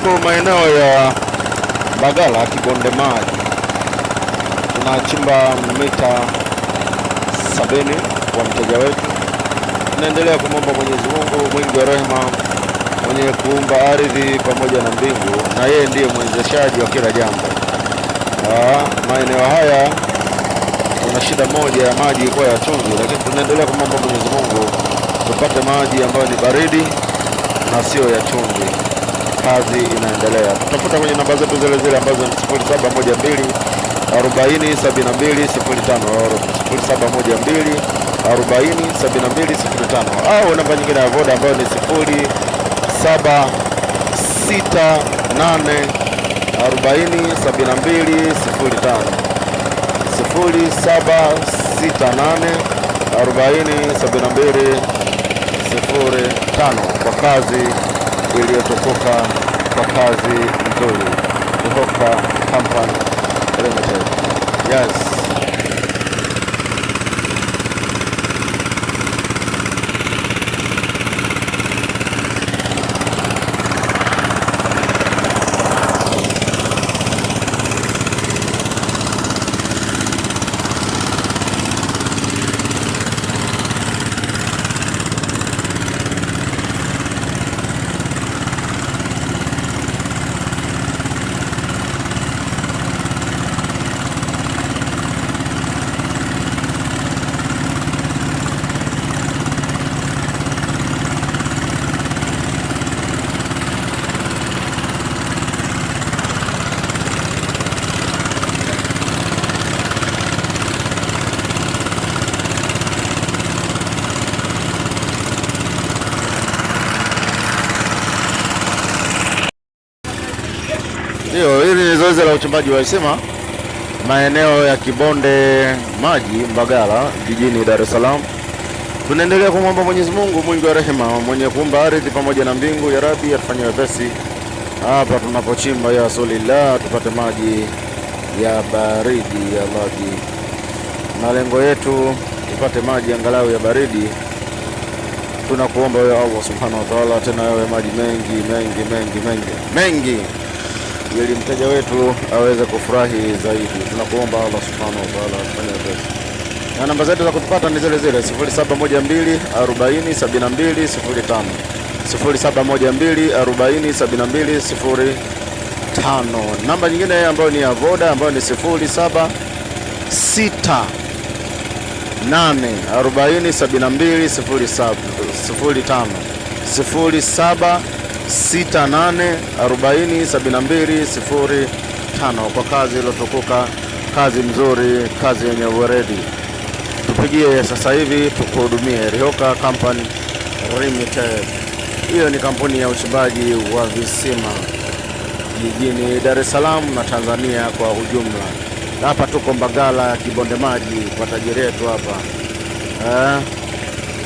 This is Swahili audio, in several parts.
Tuko maeneo ya Mbagala Kibonde Maji, tunachimba mita 70 kwa mteja wetu. Tunaendelea kumwomba Mwenyezi Mungu mwingi wa rehema, mwenye kuumba ardhi pamoja na mbingu, na yeye ndiye mwezeshaji wa kila jambo. Maeneo haya kuna shida moja ya maji ilikuwa ya chumvi, lakini tunaendelea kumwomba Mwenyezi Mungu tupate maji ambayo ni baridi na sio ya chumvi. Kazi inaendelea. Tutafuta kwenye namba zetu zile zile ambazo ni 0712 40 72 05, 0712 40 72 05, au namba nyingine ya Voda ambayo ni 0768 40 72 05, 0768 40 72 05, kwa kazi iliyotukuka, kwa kazi nzuri. Rihoka Company Limited. Yes. Ndio, hili ni zoezi la uchimbaji wa visima maeneo ya Kibonde Maji Mbagala jijini Dar es Salaam. Tunaendelea kumwomba Mwenyezi Mungu mwingi wa rehema, mwenye kuumba ardhi pamoja na mbingu, ya Rabbi atufanyie wepesi hapa tunapochimba, ya Rasulillah, tupate maji ya baridi ya maji. Malengo yetu tupate maji angalau ya baridi. Tunakuomba wewe Allah subhanahu wa ta'ala, tena yawe maji mengi mengi mengi mengi mengi, ili mteja wetu aweze kufurahi zaidi. Tunakuomba Allah subhanahu wa ta'ala afanye wepesi. Na namba zetu za kutupata ni zile zile 0712 40 72 05, 0712 40 72 05. Namba nyingine ambayo ni ya Voda ambayo ni 07 6 8 40 72 07 05, 07 68 40 72 05, kwa kazi iliyotukuka, kazi mzuri, kazi yenye uweredi. Tupigie sasa hivi tukuhudumie. Rihoka Company Limited. Hiyo ni kampuni ya uchimbaji wa visima jijini Dar es Salaam na Tanzania kwa ujumla. Na hapa tuko Mbagala Kibonde Maji kwa tajiri yetu hapa.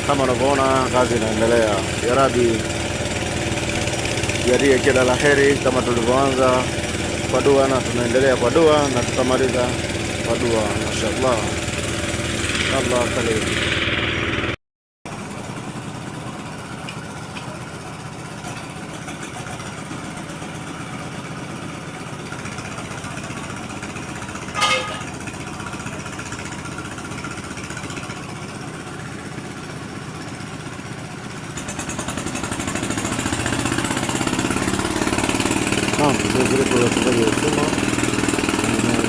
Kama unavyoona kazi inaendelea. Ya Rabbi jalie kila la heri, kama tulivyoanza kwa dua na tunaendelea kwa dua na tutamaliza kwa dua, mashallah. Allah karim. Naam, zoezi letu la uchimbaji wa visima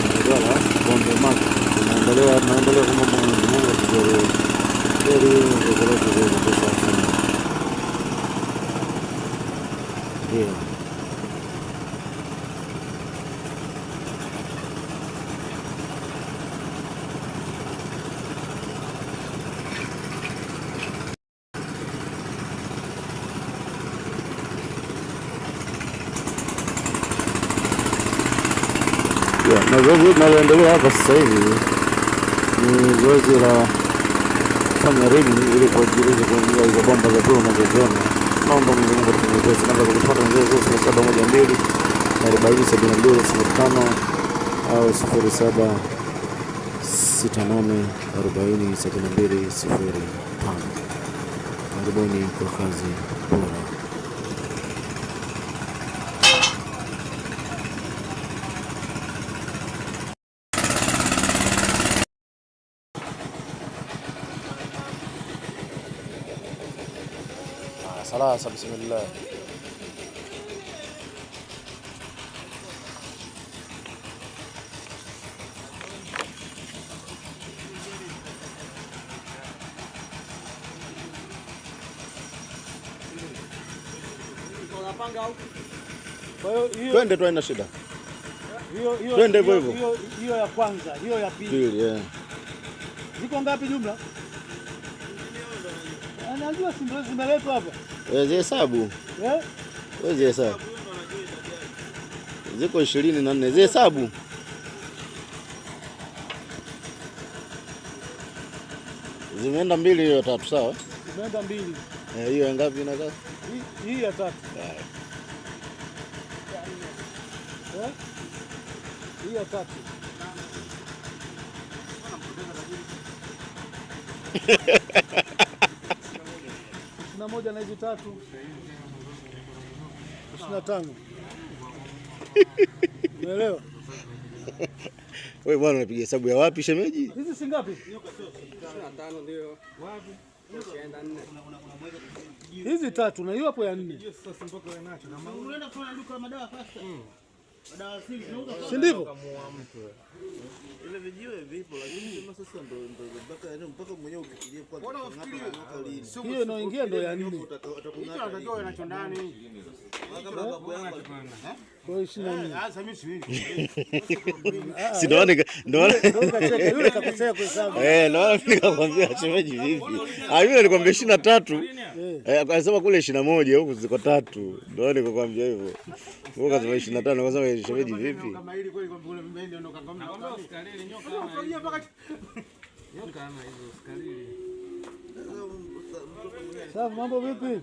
Mbagala Bonde Maji tunaendelea, tunaendelea kumwomba Mwenyezi Mungu atujalie heri, zoezi letu liweze kuisha salama. Ndio. Na zoezi linaloendelea hapa sasa hivi ni zoezi la kufanya rigging ili kujiruhusu kuingia hizo bomba za blue unazoziona. Naomba Mwenyezi Mungu atufanyie wepesi. Namba za kutupata ni zile zile 0712 40 72 05 au 0768 40 72 05. Karibuni kwa kazi bora. Salasa, bismillah. Twende tu, haina shida. Hiyo Twende hivyo hivyo. Hiyo ya kwanza, hiyo ya pili. Pili, yeah. Ziko ngapi jumla? Anajua si ndio zimeletwa hapa. Wewe zihesabu. Eh? Wewe zihesabu. Ziko 24. Zihesabu. Zimeenda mbili, hiyo tatu, sawa? Zimeenda mbili. Eh, hiyo ngapi inakaa? Hii ya tatu. Eh? Hii ya tatu. Na moja na hizi tatu 25. Umeelewa? Wewe bwana unapiga hesabu ya wapi shemeji? Hizi si ngapi? 25 ndio. Wapi? Hizi tatu na hiyo hapo ya nne. Si ndivyo? Ile vijiwe vipo lakini sema sasa ndo mpaka yani mpaka mwenyewe ufikirie kwa kung'ata lini. Hiyo inaoingia ndo ya nne. Utakunata lini. Kama babu yangu Kwa hiyo 24. Si ndo maana ndo maana Ndio kacheka yule kakosea kuhesabu. eh, ndo maana mimi nikakwambia shemeji vipi? Ah, yule alikwambia 23. Eh, akasema kule 21 huku ziko tatu. Ndio maana nikakwambia hivyo. Wewe ukasema 25, nikasema shemeji vipi? Safi, mambo vipi?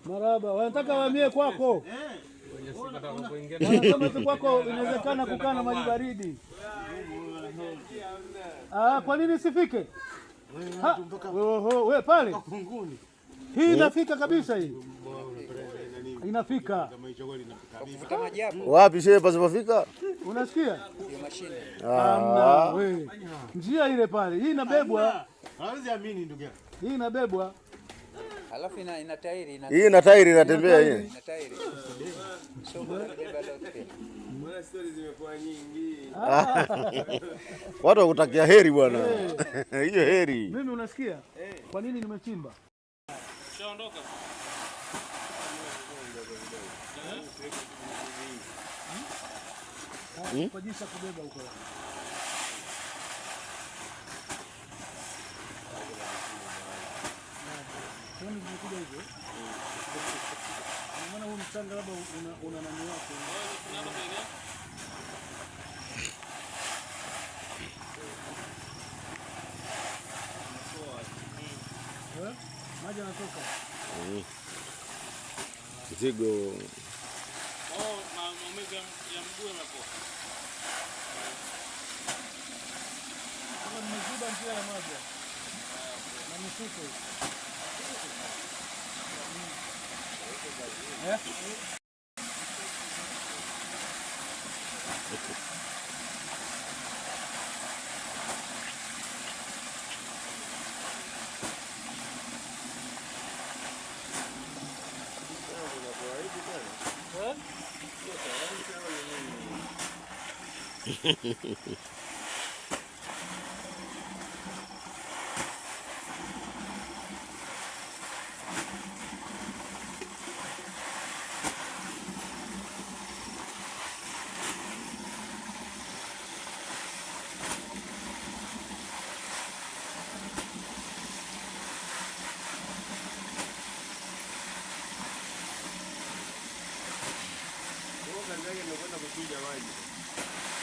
Marahaba. Wanataka wahamie kwako. Wanasema eti kwako inawezekana kukaa na maji baridi. Ah, kwa nini isifike? Ha, oho, we pale. Hii inafika kabisa hii. Inafika. Kuvuta maji hapo Wapi shehe pasipofika? Unasikia? hiyo mashine. Hamna we. Njia ile pale. Hii inabebwa. hawezi amini ndugu yangu. Hii inabebwa. Alafu ina tairi ina Hii na tairi inatembea hii. ina tairi. Sio kubeba lote. Watu wakutakia heri bwana. Hiyo heri. Mimi unasikia? Kwa nini nimechimba? Kwa jinsi ya kubeba huko. Kwani zimekuja hivyo? Ina maana huu mchanga labda una nani wake. Eh? Maji yanatoka. Mzigo. Kama nimeziba njia ya maji hapa. Na mifuko hii. Eh?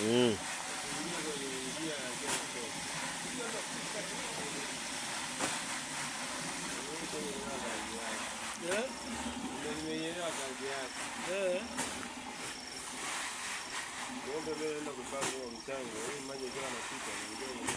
Mm. Ng'ombe mimi naenda kupanga huo mchango, ili maji yakiwa yanapita, naingia kwenye